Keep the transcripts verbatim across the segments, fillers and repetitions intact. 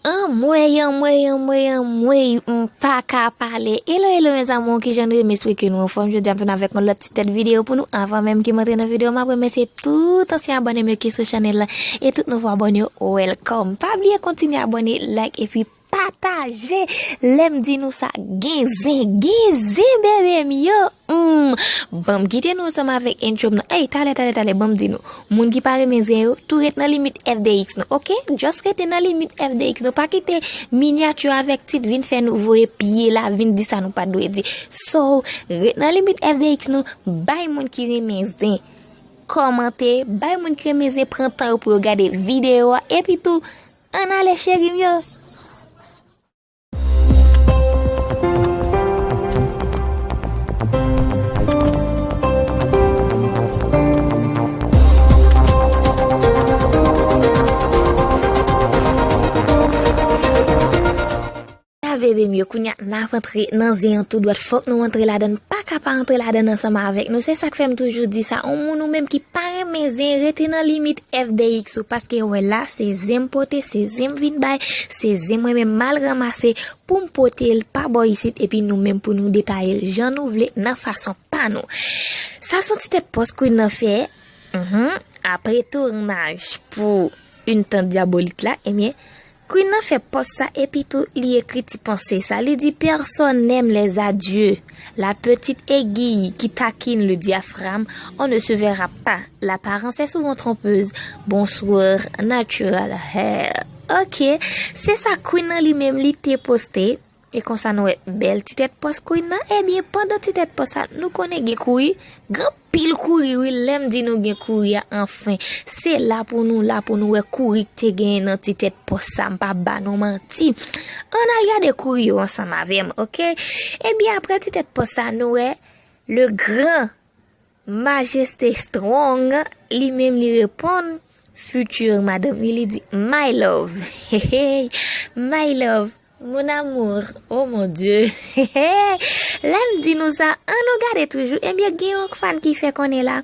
Anmwey, anmwey, anmwey, anmwey, m pa ka pale. Hello, hello, mes amours, kijan nou ye? M espere ke nou anfòm. Jodi a, m tounen avèk yon lòt ti tèt videyo pou nou. Anvan menm ke m antre nan videyo, m ap remèsye tout ansyen abòne m yo ki sou chanèl la. E tout nouvo abòne yo, welcome. Pa bliye kontinye abòne, like, epi pataje. Lè m di nou sa, gen zen, gen zen, bebe m yo. Hmm, ban m kite nou ansanm avèk intro m nan. Ey, talè, talè, talè, ban m di nou. Moun ki pa renmen zen yo, tou ret nan limit F D X nou, oke? Just rete nan limit F D X nou. Pa kite minyati avèk tit vin fè nou voye pye la, vin di sa nou pa t dwe di. So, ret nan limit F D X nou, bay moun ki renmen zen kòmante, bay moun ki renmen zen pran tan yo pou yo gade videyo a, epi tou, ann ale cheri m yo. A, bebe m yo, kounye a n ap antre nan zen an tou dwat. Fòk nou antre ladan l. Pa ka pa antre ladan l ansanm avèk nou. Se sa k fè m toujou di sa. On moun ou menm ki pa renmen zen, rete nan limit F D X ou. Paske wè la, se zen m pote, se zen m vin bay, se zen mwen menm m al ranmase pou m pote l pa bò isit, epi nou menm pou nou detaye l jan nou vle, nan fason pa nou. Sa se yon ti tèt pòz Queen nan fè, mhm, apre tounaj pou Une Tante Diabolique la, ebyen, Queen nan fè pòz sa epi tou li ekri ti panse sa. Li di, personne n'aime les adieux. La petite aiguille qui taquine le diaphragme, on ne se verra pas. L'apparence est souvent trompeuse. Bonsoir, natural hair. Ok, se sa Queen nan li menm li te poste. E konsa nou wè bèl ti tèt pòz Queen nan. Ebyen, pandan ti tèt pòz sa, nou konnen gen kouri. Gen anpil kouri, wi. Lè m di nou gen kouri a, anfen. Se la pou nou, la pou nou wè kouri k te genyen nan ti tèt pòz sa. M pa ba nou manti. Ann al gade kouri yo ansanm avè m, oke? Ebyen, apre ti tèt pòz sa, nou wè le grand Majeste Strong, li menm li reponn futur madanm li, li di, my love, hey, hey, my love, mon amour, oh mon Dieu. Lè m di nou sa, ann nou gade toujou, ebyen, gen yon fan ki fè konnen la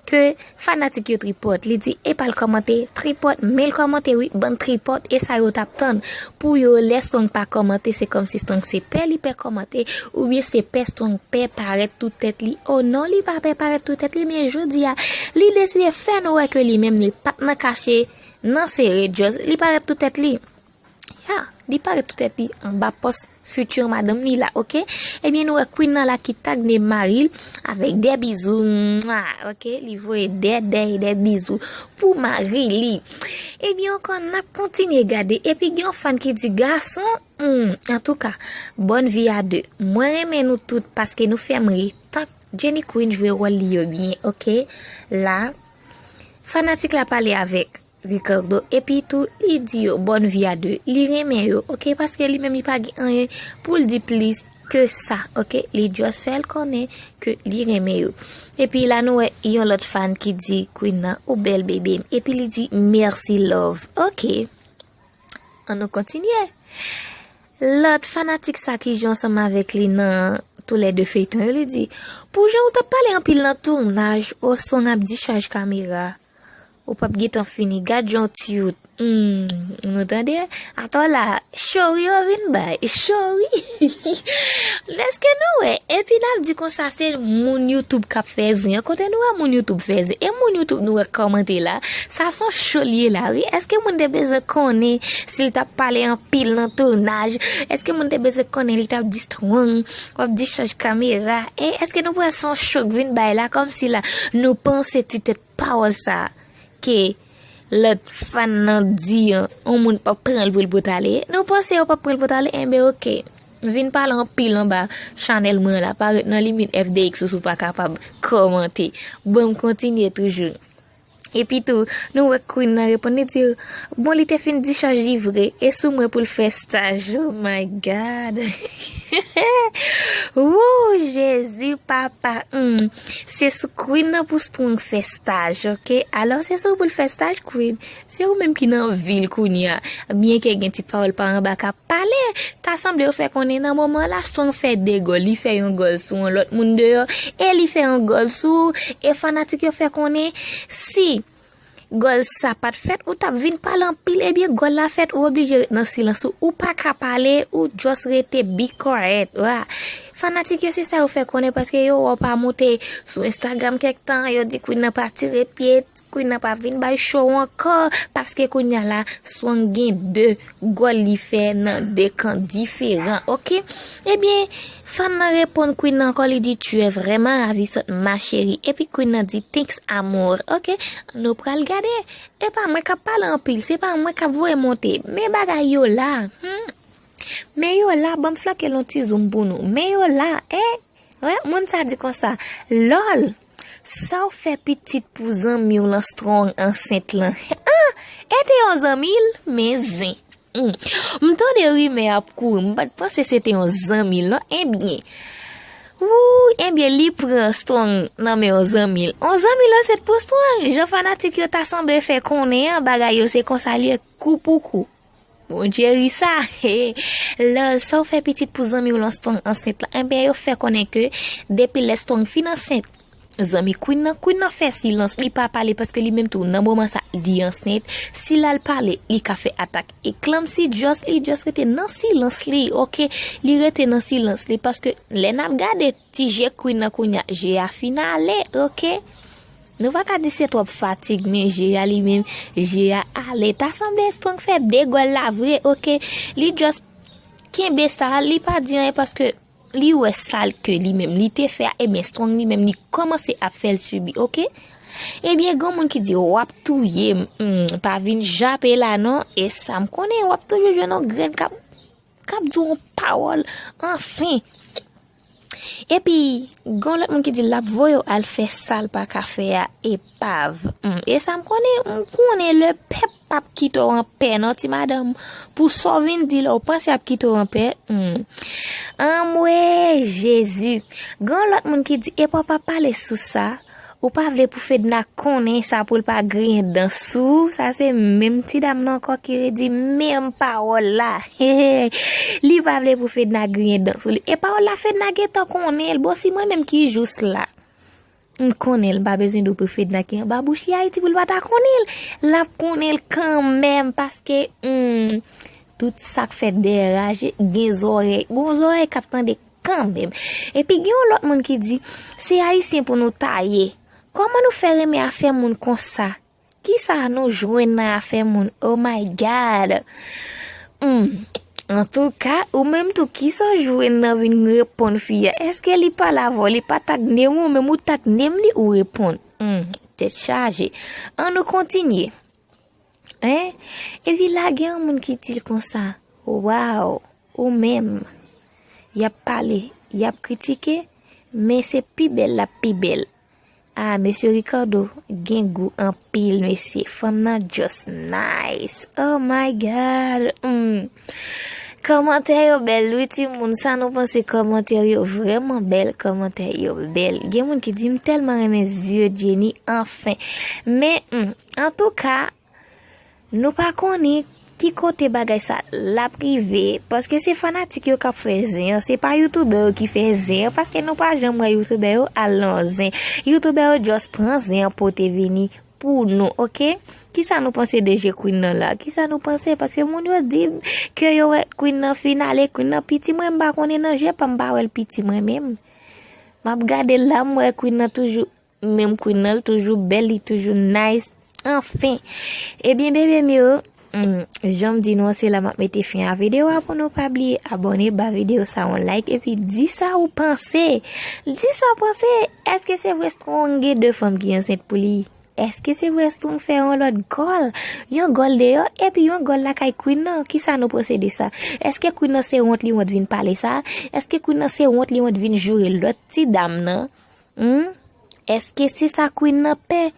ke fanatik yo tripòt. Li di, epa l kòmante, tripòt, men l kòmante, wi, bann tripòt, e sa yo t ap tann. Pou yo, lè Strong pa kòmante, se kòmsi Strong se pè li pè kòmante, oubyen se pè Strong pè parèt tout tèt li. O non, li pa pè parèt tout tèt li, men jodi a, li deside fè nou wè ke li menm, li pa t nan kache, nan sere, just, li parèt tout tèt li. Ya, li parèt tout tèt li anba pòz futur madanm li la, oke? Ebyen, nou wè Queen nan la ki tag ne mari l avèk de bizou, mwa, oke? Li voye de, de, de bizou pou mari li. Ebyen, ankò, n ap kontinye gade. Epi, gen yon fan ki di, gason, Hmm, antouka, bonne vie à deux. Mwen renmen nou tout paske nou fè m ri. Tank Jenny Queen jwe wòl li yo byen, oke? La, fanatik la pale avèk Ricardo, epi tou, li di yo bonne vie à deux. Li renmen yo, oke? Paske li menm li pa gen anyen pou l di plis ke sa, oke? Li just fè l konnen ke li renmen yo. Epi la, nou wè yon lòt fan ki di Queen nan, ou bèl bebe m. Epi li di, merci love, oke? Ann nou kontinye. Lòt fanatik sa ki jwe ansanm avèk li nan toulède feyton yo, li di, pou jan ou t ap pale anpil nan tounaj, o Strong ap dichaj kamera, ou p ap gentan fini, gad jan w cute. Hmm, nou tande? Atò la, chori yo vin bay, chori. Èske nou wè? Epi n ap di konsa se moun YouTube k ap fè zen. Kote nou wè moun YouTube fè zen? E moun YouTube nou wè kòmante la? Sa se yon cho l ye la, wi. Èske moun te bezwen konnen si l t ap pale anpil nan tounaj? Èske moun te bezwen konnen li t ap di Strong, w ap dichaj kamera? E èske nou wè se yon cho k vin bay la, kòmsi la, nou panse ti tèt pawòl sa ke lòt fan nan di an, yon moun p ap pran l pou l pot ale? Nou panse yo p ap pran l pot ale? Enben, oke. Vin pale anpil anba chanèl mwen la, pa ret nan limit F D X ou si w pa kapab kòmante. Bon, m kontinye toujou. Epi tou, nou wè Queen nan reponn, li di, bon, li te fin dichaj li vre, e sou mwen pou l fè staj. Oh my God. Woo, Jezi, papa. Hmm. Se sou Queen nan pou Strong fè staj, oke? Alò, se sou pou l fè staj, Queen. Se ou menm ki nan vi l kounye a. Byenke gen ti pawòl pa anba k ap pale, ta sanble yo fè konnen nan moman la, Strong fè de gòl. Li fè yon gòl sou yon lòt moun deyò, e li fè yon gòl sou ou, e fanatik yo fè konnen si Gòl sa pa t fèt, ou t ap vin pale anpil, ebyen gòl la fèt, ou oblije ret nan silans ou, ou pa ka pale, ou just rete be quiet. Wa. Fanatik yo, se sa yo fè konnen, paske yo wè w pa monte sou Instagram kèk tan, yo di Queen nan pa tire pye, Queen nan pa vin bay show ankò, paske kounye a la, Strong gen de gòl li fè nan de kan diferan, oke? Ebyen, fan nan reponn Queen nan ankò, li di, "Tu es vraiment ravissante, ma chérie." Epi Queen nan di, "Thanks, amour." Oke, nou pral gade. E pa mwen k ap pale anpil, se pa mwen k ap voye monte. Men bagay yo la, hmm? Men yo la, ban m flanke l yon ti zoom pou nou. Men yo la, eh? Wè, moun sa di konsa, "Lòl, sa w fè pitit pou zanmi w lan Strong ansent lan?" Ah, e te yon zanmi l, men zen. Hmm. M tande rimè ap kouri, m pa t panse se te yon zanmi l non, ebyen. Wouy, ebyen, li pran Strong nan men yon zanmi l. Yon zanmi l ansent pou Strong, jan fanatik yo ta sanble fè konnen an, bagay yo se konsa l ye, kou pou kou. Bondye ri sa. Lòl, sa w fè pitit pou zanmi w lan Strong ansent lan? Enben, yo fè konnen ke depi lè Strong fin ansent, zanmi Queen nan, Queen nan fè silans, li pa pale paske li menm tou nan moman sa li ansent. Si l al pale, li ka fè atak. E klanm si just, li just rete nan silans li, oke? Li rete nan silans li paske lè n ap gade ti je Queen nan kounye a, je a fin ale, oke? Nou pa ka di se twòp fatig, men je a li menm, je a ale. Ta sanble Strong fè de gòl la vre, oke? Li just kenbe sa, li pa di anyen paske li wè sa l ke li menm li te fè a, ebyen Strong li menm li kòmanse ap fè l sibi, oke? Ebyen, gen moun ki di, "W ap touye m, hmm, pa vin jape la non." E sa m konnen, w ap toujou jwenn yon grenn k ap, k ap di w yon pawòl, anfen. Epi, gen lòt moun ki di l ap voye w al fè sa l pa ka fè a, epav. Hmm, e sa m konnen, m konnen le pèp p ap kite w anpè non, ti madanm. Pou sa w vin di la, w panse y ap kite w anpè? Hmm. Anmwe, Jezi. Gen lòt moun ki di, epa w pa pale sou sa. Ou pa vle pou Fedna konnen sa pou l pa griyen dan sou ou. Sa se menm ti dam nan ankò ki redi menm pawòl la. Li pa vle pou Fedna griyen dan sou li. E pawòl la Fedna gentan konnen l. Bon, si mwen menm ki jous la, m konnen l pa bezwen di w pou Fedna ki anba bouch li Ayiti pou l pa ta konnen l. L ap konnen l kanmenm paske, hmm, tout sa k fè dèyè raje gen zòrèy. Gon zòrèy k ap tande kanmenm. Epi gen yon lòt moun ki di, se Ayisyen pou nou ta ye. Kòman nou fè renmen afè moun konsa? Kisa nou jwenn nan afè moun? Oh my God! Hmm. Antouka, ou menm tou, kisa w jwenn nan vin reponn fi a? Èske li pale avè w, li pa tak nem ou, menm ou tak nem li, ou reponn? Hmm. Tèt chaje. Ann nou kontinye. Hein? Epi la gen yon moun ki di l konsa, waw, ou menm, y ap pale, y ap kritike, men se pi bèl l ap pi bèl. Ah, mesye Ricardo gen gou anpil, mesye. Fanm nan just nice. Oh my God. Hmm. Kòmantè yo bèl, wi, timoun. Sa nou panse, kòmantè yo vrèman bèl, kòmantè yo bèl. Gen moun ki di, "M tèlman renmen zye Jenny, anfen." Men, hmm, antouka, nou pa konnen ki kote bagay sa l ap rive, paske se fanatik yo k ap fè zen an, se pa youtubè yo ki fè zen an, paske nou pa janm wè youtubè yo al nan zen. Youtubè yo just pran zen an pote vini pou nou, oke? Kisa nou panse de je Queen nan la? Kisa nou panse? Paske moun yo di m ke yo wè Queen nan fin ale, Queen nan piti, mwen m pa konnen nan je pa m, m pa wè l piti mwen menm. M ap gade l la, m wè Queen nan toujou menm Queen nan, l toujou bèl, li toujou nice. Anfen. Ebyen, bebe m yo, hmm, jan m di nou an, se la m ap mete fen a videyo a. Pou nou pa bliye abòne, ba videyo sa yon like, epi di sa ou panse. Di sa ou panse. Èske se vre Strong gen de fanm ki ansent pou li? Èske se vre Strong fè yon lòt gòl? Yon gòl deyò, epi yon gòl lakay Queen nan. Kisa nou panse de sa? Èske Queen nan se wont li wont vin pale sa? Èske Queen nan se wont li wont vin joure lòt ti dam nan? Hmm? Èske se sa Queen nan pè?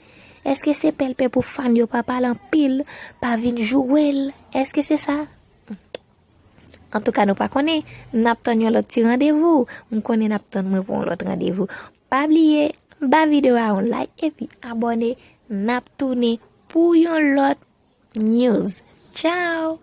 Èske se pè l pè pou fan yo pa pale anpil, pa vin joure l? Èske se sa? Antouka, nou pa konnen. N ap tann yon lòt ti randevou. M konnen n ap tann mwen pou yon lòt randevou. Pa bliye, ba videyo a yon like epi abòne. N ap tounen pou yon lòt news. Tchao!